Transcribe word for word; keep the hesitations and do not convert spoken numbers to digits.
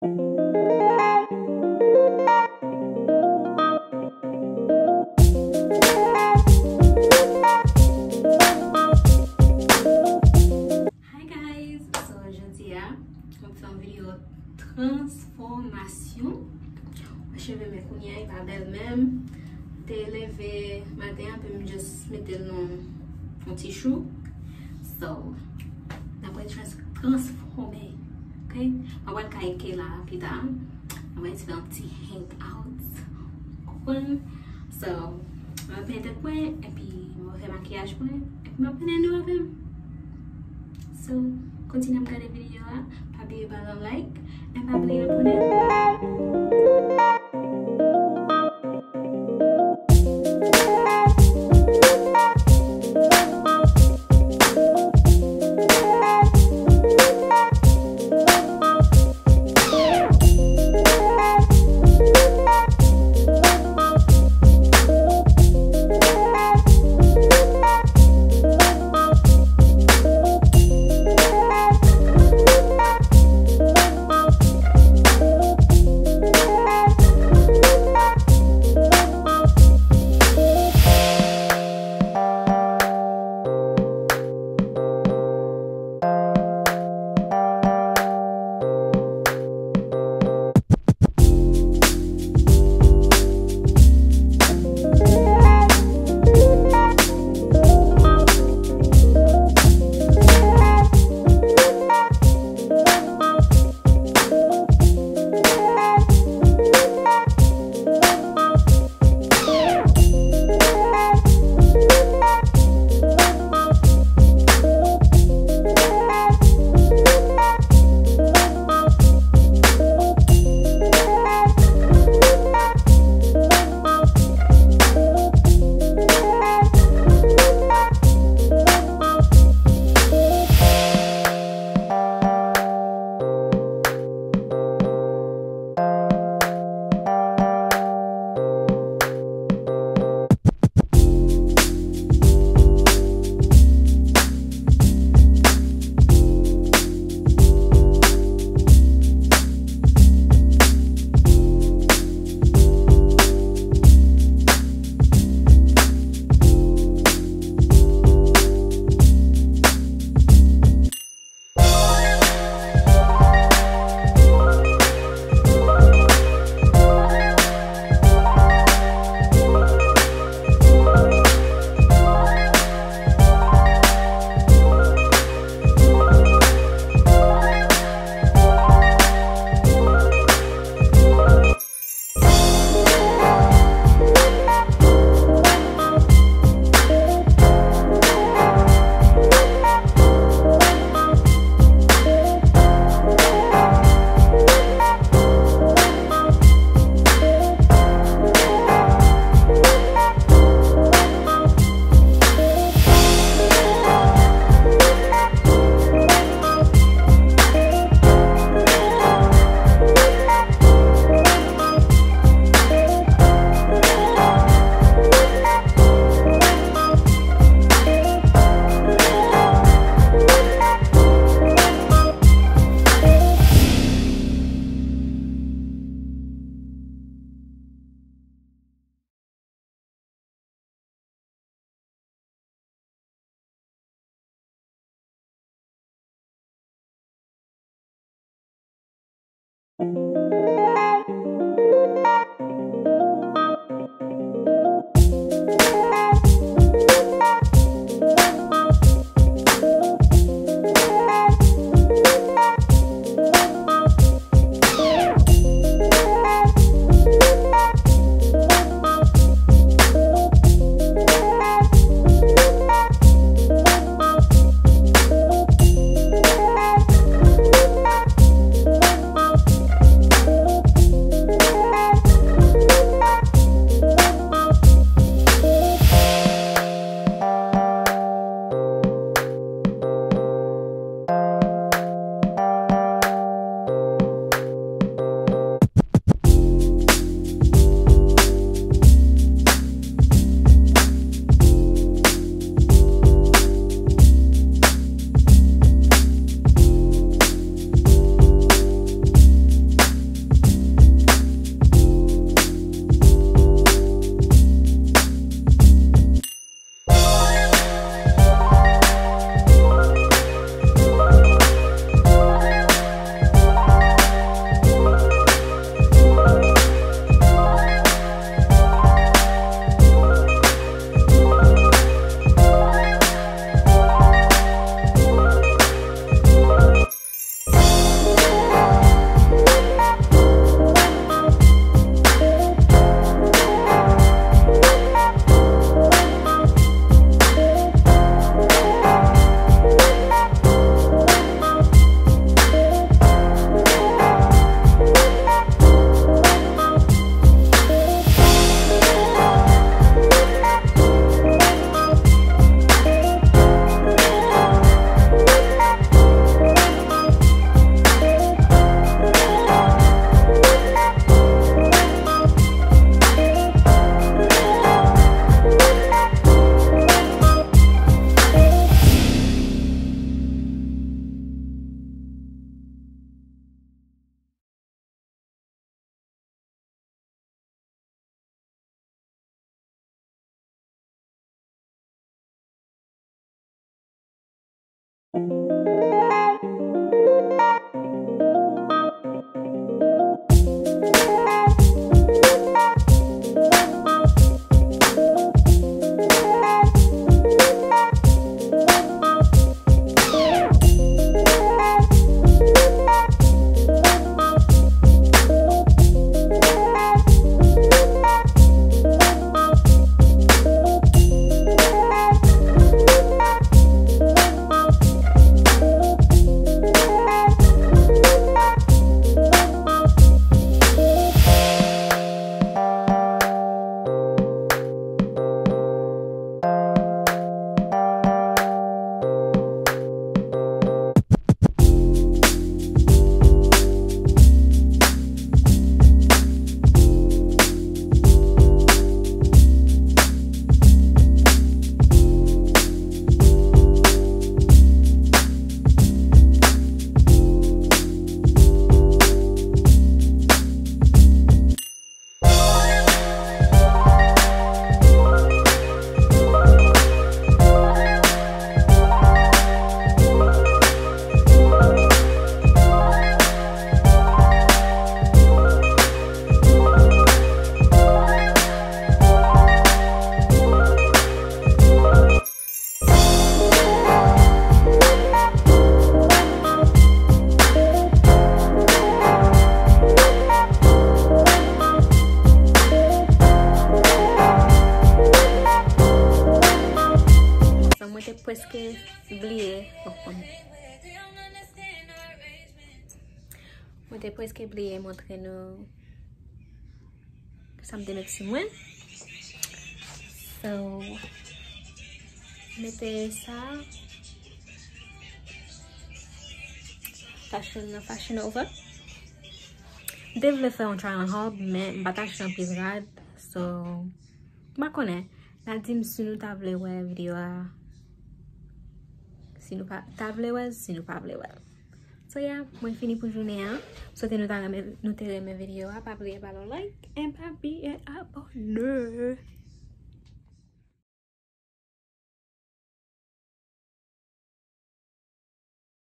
Hi guys, so jodi a, mwen fè yon videyo transfòmasyon. Mwen cheve mwen kounye a, e pa bèl menm. Te leve maten an, epi m just mete l nan yon ti chou. So, n ap wè trans-, transfòme. Ok? Mwen pral kay Kela pita. Mwen ti fè yon ti hang out. Konprann? So, mwen ap peye tèt mwen, epi mwen fè makiyaj mwen, epi mwen ap mennen nou avè m. So, kontinye ap gade videyo a, pa bliye ba l yon like, e pa bliye abone. Sa mwen te prèske bliye. Oh, mwen te prèske bliye montre nou sa m te met sou mwen. So, mete sa. Fashion, fashion over. M te vle fè yon try on haul, men m pa t achte anpil rad. So, m pa konnen. N a di m si nou ta vle wè videyo a. Si nou pa ta vle wè l, si nou pa vle wè l. So yeah, mwen fini pou jounen an. Swete nou ta renmen, nou te renmen videyo a. Pa bliye ba l yon like and pa bliye abòne.